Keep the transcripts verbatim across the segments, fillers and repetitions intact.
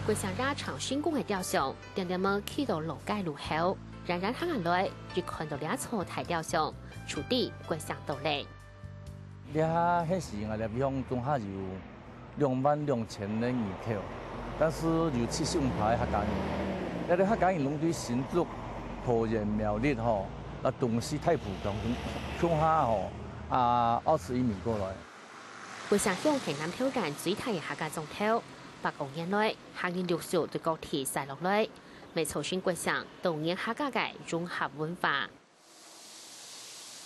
國姓爺長興公个雕像，恬恬仔企到老街路口，遠遠行下來，一看到這座大雕像，就知國姓到咧。這下係時𠊎這鄉總下有兩萬兩千个人口，但是有七十五趴个客家人。這兜客家人攏對新竹、桃園、苗栗吼，啊東勢大埔共下吼，啊二次移民過來。國姓鄉係南投縣最大个客家庄頭，百外年來，客人陸續對各地徙落來，乜促成國姓多元客家个融合文化。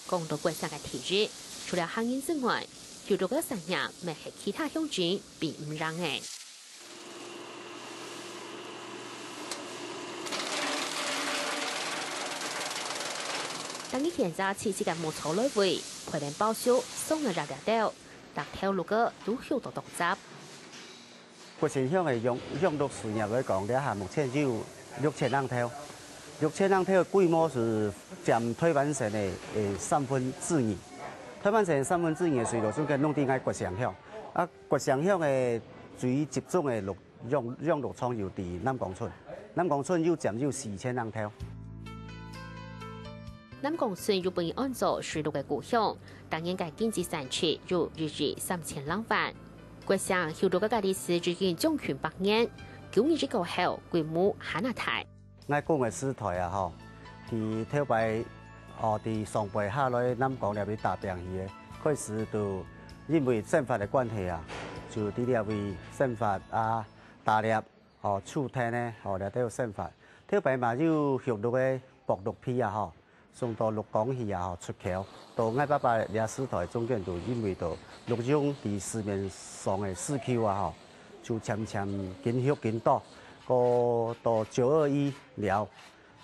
講到國姓个地域，除了客人之外，有兜个產業乜係其他鄉鎮比毋贏个。逐日現在自家个牧草來餵，配等包粟、松仔這兜，逐頭路个都畜到當雜。 國姓鄉个養，養鹿事業來講，這下目前有六千人頭。六千人頭个規模係佔臺灣省个，欸，三分之二。臺灣省三分之二个水鹿總共攏在𠊎國姓鄉。啊，國姓鄉个最集中个鹿，養，養鹿場有在南光村。南光村有佔有四千人頭。南光村又分人安做水鹿个故鄉，逐年个經濟產值有一億三千零萬。 國姓畜鹿个歷史已經將近百年，九二一過後，規模還較大。𠊎公个時代啊，吼，佢頭擺，哦，在上背下來南光這位打拚去个，開始就因為生活个關係啊，就在這位生活啊，打獵，哦，取藤个，哦，這兜生活。頭擺嘛有畜鹿个剝鹿皮啊，吼， 送到鹿港去啊，吼，出口。到𠊎爸爸這時代，中間就因為到鹿茸在市面上个需求啊，吼，就漸漸緊畜緊多。過到九二一了，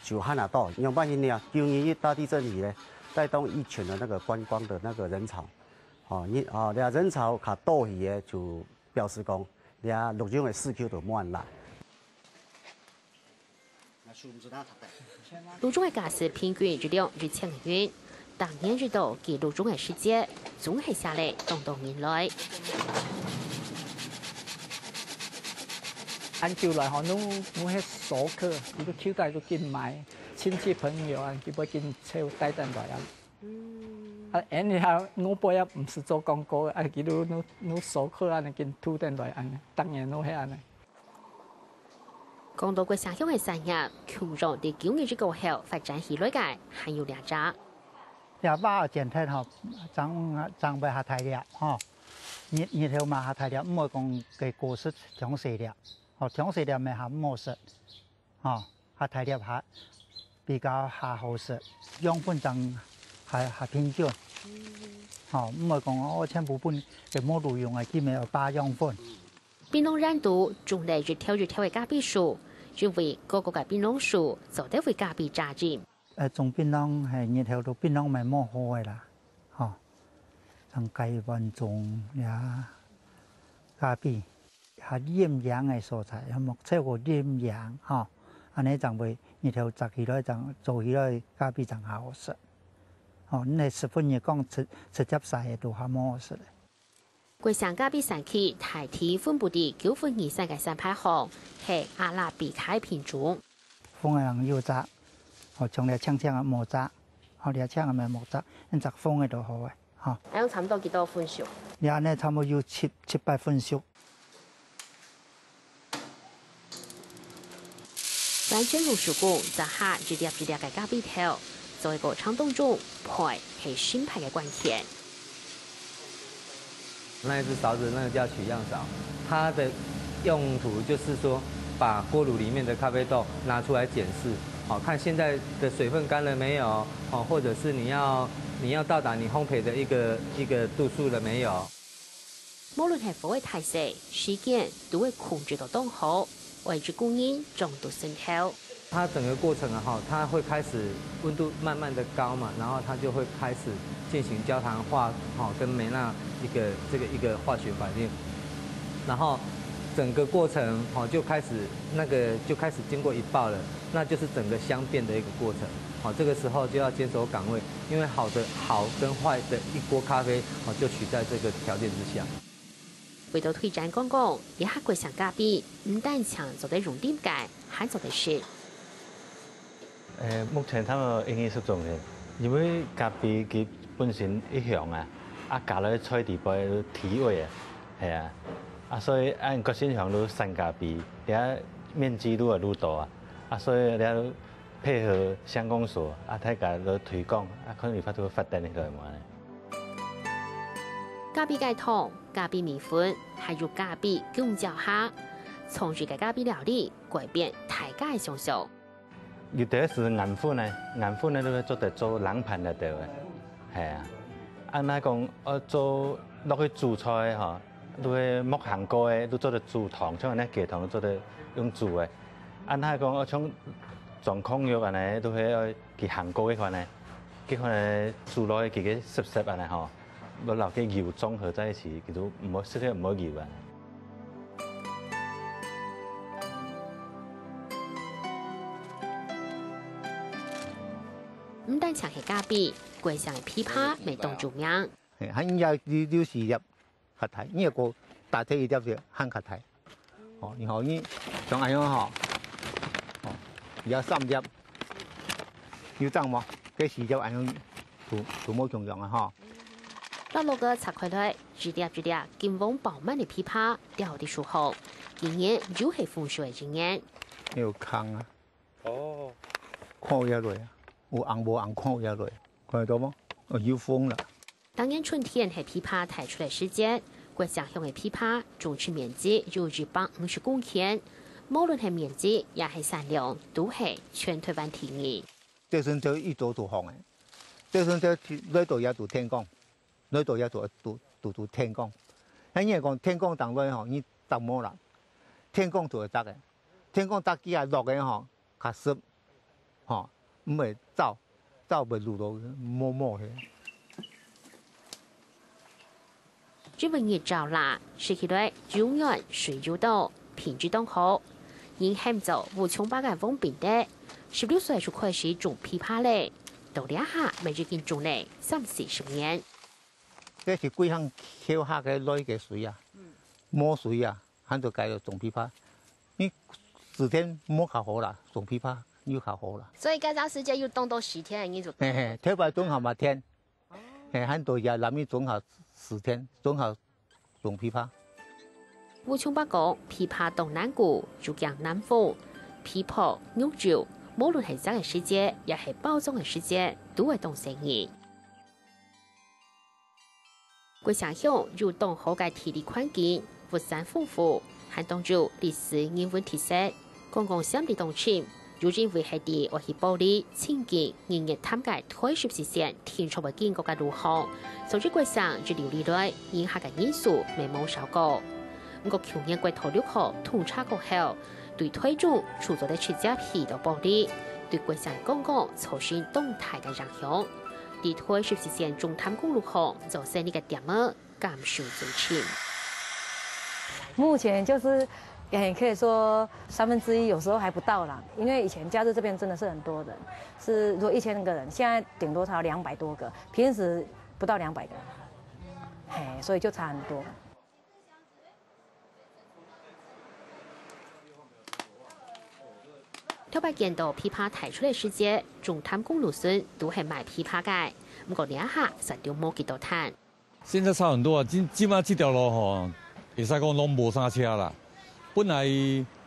就還較多。仰般形呢？九二一大地震以來，帶動一群的那個觀光的那個人潮。哦，你，哦，這人潮較多去个，就表示講，這鹿茸个需求就滿啦。 鹿茸个價數平均一兩一千個銀，逐年一到寄鹿茸个時節，總係吸引當多人來。恁久來吼，𠊎，𠊎係熟客，佢都去到都緊買，親戚朋友啊，佢會緊湊帶等來啊。啊，恁樣啊，𠊎本也毋係做廣告个，啊，佢都，𠊎，𠊎熟客恁樣緊湊等來恁樣，逐年都係恁樣。 講到國姓鄉个產業，共樣在九二一過後發展起來个，還有兩隻。這話剪忒吼，正，正會較大粒吼。日，日頭嘛較大粒，毋會講个果實強勢粒。吼，強勢粒乜較毋好食。吼，較大粒較比較較好食，養分正較，較平均。吼，毋會講哦，全部分个無路用个，佢乜愛霸養分。 檳榔園肚種了一條一條个咖啡樹，因為高高个檳榔樹做得為咖啡榨汁。呃，種檳榔，係，日頭都檳榔乜無好个啦，吼。像該灣種呀，咖啡，較陰陽个所在，莫超過陰陽，吼。恁樣正會日頭摘起來，正做起來咖啡正較好食。吼，你係十分日光直，直接曬个都較無好食个。 國姓咖啡產區大體分布在九分以上个山排行，係阿拉比卡品種。紅个人有摘，哦，像這青青个無摘，哦，這青个乜無摘，你摘紅个就好个，吼。恁樣差不多幾多分熟？你恁樣差不多有七，七八分熟。 完全用手工摘下一粒一粒个咖啡豆，做一個長筒種，焙係新派个關鍵。那一隻勺子，那個叫取樣勺，它的用途就是說，把鍋爐裡面的咖啡豆拿出來檢視，好，看現在的水分乾了沒有，哦，或者是你要，你要到達你烘焙的一個，一個度數了沒有。 無論係火个大細、時間，都會控制到當好，愛一個人掌到成效。它整個過程啊，哈，它會開始溫度慢慢的高嘛，然後它就會開始進行焦糖化，哈，跟梅納一個，這個一個化學反應，然後整個過程，哈，就開始那個就開始經過一爆了，那就是整個香變的一個過程。好，這個時候就要堅守崗位，因為好的，好跟壞的一鍋咖啡，哦，就取在這個條件之下。為著推展觀光，這下國姓咖啡毋單淨做得用啉个，還做得食。誒，目前差毋多一二十種个，因為咖啡佢本身一香啊，啊加落菜底背就提味啊，係啊，啊所以啊國姓香就產咖啡，這面積愈來愈多啊，啊所以這配合鄉公所啊，大家來推廣，啊可能有法度發展起來嘛。咖啡个糖、咖啡米粉，還有咖啡弓蕉蝦，創意个咖啡料理，改變大家个想像。有兜係研粉个，研粉个就會做得做冷盤了兜个，係啊。啊若講愛做落去煮菜个吼，就會莫烘過个，就做得煮糖，像恁樣雞糖就做得用煮个。啊若講愛像裝炕肉恁樣，就會愛佢烘過个款个，該款个煮落去佢个濕濕恁樣吼，愛摎該油綜合在一起，佢就毋會，食起來毋會油啊。毋單淨係咖啡，國姓个枇杷乜當出名。嘿，還有，有，有四粒較大，你若過大隻一粒就還較大。哦，你好，你像恁樣吼，哦，你要三粒，有正無？該四粒恁樣都，都無共樣啊吼。落落个拆開來，一粒一粒金黃飽滿个枇杷，吊在樹項，今年又係豐收个一年。有空啊。哦。看有落啊，有紅無紅，看有落，看得到無？哦，有風啦。 逐年春天係枇杷大出个時節，國姓鄉个枇杷種植面積有一百五十公頃，無論係面積也係產量，都係全臺灣第二。這陣就一早就紅个，這陣就來到這就天光，來到這就，就，就，就天光。恁樣講天光當來吼，你摘無啦？天光就會摘个，天光摘幾下落个吼， 較濕，吼，毋會燥，燥會滷到毛毛去。因為日照啦，食起來又軟，水又多，品質當好。因喊做烏松粑个黃賓德，十六歲就開始種枇杷咧，到這下乜已經種咧三四十年。這係歸項橋下个來个水啊，無水啊， 還做該種枇杷。你時天無較好啦，種枇杷又較好啦。所以該隻時節又種到時天个，你就，嘿嘿，頭擺種下嘛天，嘿，還做也難以種下時天，種下種枇杷。吳松伯講，枇杷當難顧，又驚南風，枇杷、玉州，無論係摘个時節，也係包裝个時節，都會當細膩。 國姓鄉有當好个地理環境，物產豐富，還當有歷史人文特色。觀光勝地當深，又因為係在愛去埔里、清境、日月潭个台十四線定著會經過个路項，所以國姓一路以來，人客个人數乜無少過。毋過舊年國道六號通車過後， 對臺中就做得直接去到埔里，對國姓个觀光造成當大个影響。在台十四線中潭公路項做生理个店仔減少最深。目前就是，也可以說三分之一，有時候還不到啦。因為以前假日這邊真的是很多人，是如果一千個人，現在頂多才有兩百多個，平時不到兩百個，嘿，所以就差很多。 頭擺見到枇杷大出个時節，中潭公路脣都係賣枇杷个，毋過這下煞都無幾多攤。現在差很多啊，這，這馬這條路吼，會使講攏無啥車啦。本來，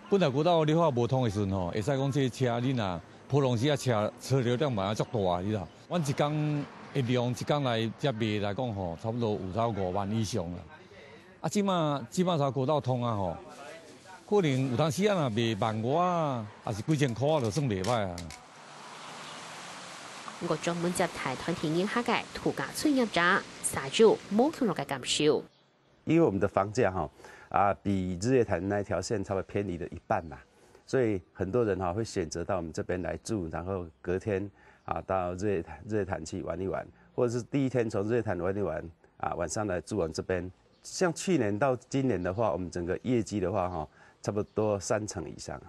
本來國道六號無通个時陣吼，會使講這車你若普通時啊車，車流量嘛足大啊，你知道。阮一工一量一工來才賣來講吼，差不多有超五萬以上啦。 啊，這馬，這馬才國道通啊吼，可能有當時啊，若賣萬外啊，抑是幾千箍啊，就算袂歹啊。毋過專門接待團體人客个度假村業者，煞就無共樣个感受。因為我們的房價哈，啊，比日月潭那一條線稍微便宜了一半嘛，所以很多人哈會選擇到我們這邊來住，然後隔天啊到日月潭，日月潭去玩一玩，或者是第一天從日月潭玩一玩， 啊，晚上來住我們這邊。像去年到今年的話，我們整個業績的話，哈，差不多三成以上。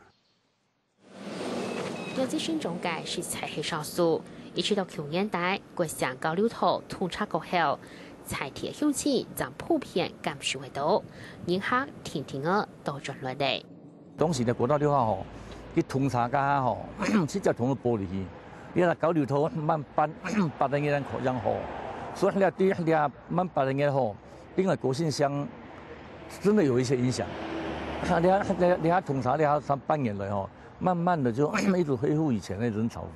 業績成長个實在係少數，一直到舊年底，國姓交流道通車過後，在地鄉親正普遍感受會到，人客定定仔倒轉來咧。當時个國道六號吼，佢通車該下吼，直接通到玻璃去，你看交流道慢慢八个月恁樣好，所以這對這慢八个月吼，另外國姓鄉真的有一些影響。你看，你看，你看通車，你看三半年了吼，慢慢的就一直恢復以前的人潮。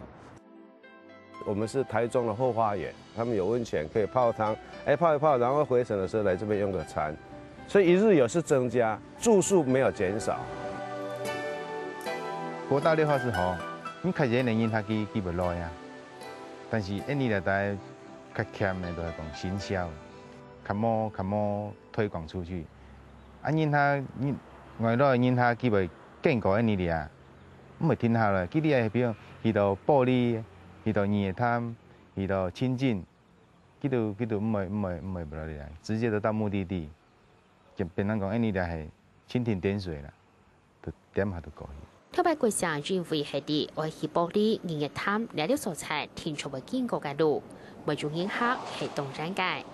我们是台中的后花园，他们有温泉可以泡汤，哎，泡一泡，然后回程的时候来这边用个餐，所以一日游是增加，住宿没有减少。國道六號係好，你較遠个人客佢佢會來啊，但是印尼來台較欠个就係講行銷，較無較無推廣出去。啊，人客，外來人客佢會經過印尼啊，毋會停下來，佢就係比如去到玻璃，去到二个潭， 去到清境，佢都佢都毋會毋會毋會落來，直接就到目的地，就變成講，哎，你這係蜻蜓點水啦，就點下就過去。頭擺國姓因為係佇愛去玻璃二个潭這兜所在定著會經過个路，會有人客係當然个。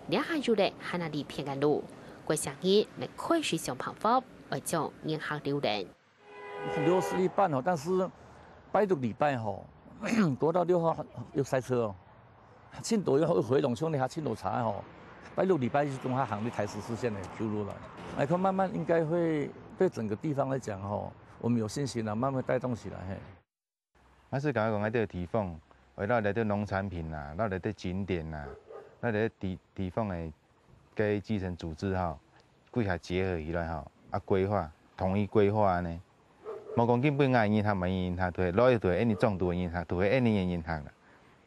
這下有了恁樣利便个路，國姓人乜開始想辦法，愛將人客留等。 六日禮拜吼，但是拜六禮拜吼，國道六號又塞車哦。盡多又回龍兄弟下盡多車吼，拜六禮拜就中下行去台十四線的修路了。來看慢慢應該會對整個地方來講吼，我們有信心了，慢慢帶動起來嘿。我是感覺講，這个地方，圍繞這个農產品啊，繞這个景點啊，繞這个地地方的 該基層組織吼，歸下結合起來吼，啊規劃，統一規劃安尼。無講今晡𠊎人客，明仔人客，就係來就係印尼總督个人客，就係印尼个人客啦。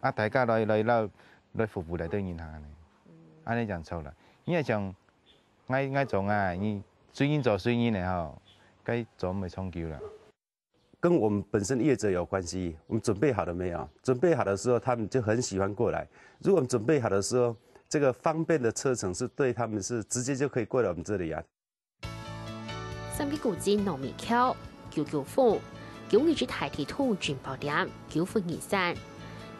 啊大家來來來來服務來對人客安尼，安尼講錯啦。你愛講，𠊎𠊎做𠊎，你隨人做隨人个吼，該做毋會長久啦。 跟我们本身业者有关系，我们准备好了没有？准备好的时候，他们就很喜欢过来。如果我们准备好的时候，这个方便的车程是对他们是直接就可以过来我们这里啊。三个古蹟糯米橋、九九峰、九二一大地圖情報點、九份二山，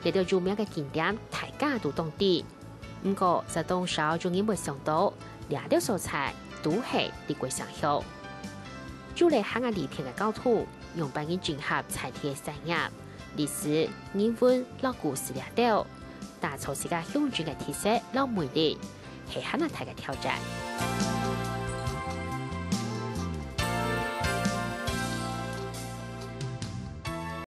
這兜有名个景點大家都當知。 毋過，實當少有人會想到，這兜所在都係佇國姓鄉。有了恁樣利便个交通，仰般形整合在地个產業、歷史、人文摎故事這兜，打造自家鄉鎮个特色摎魅力，係還較大个挑戰。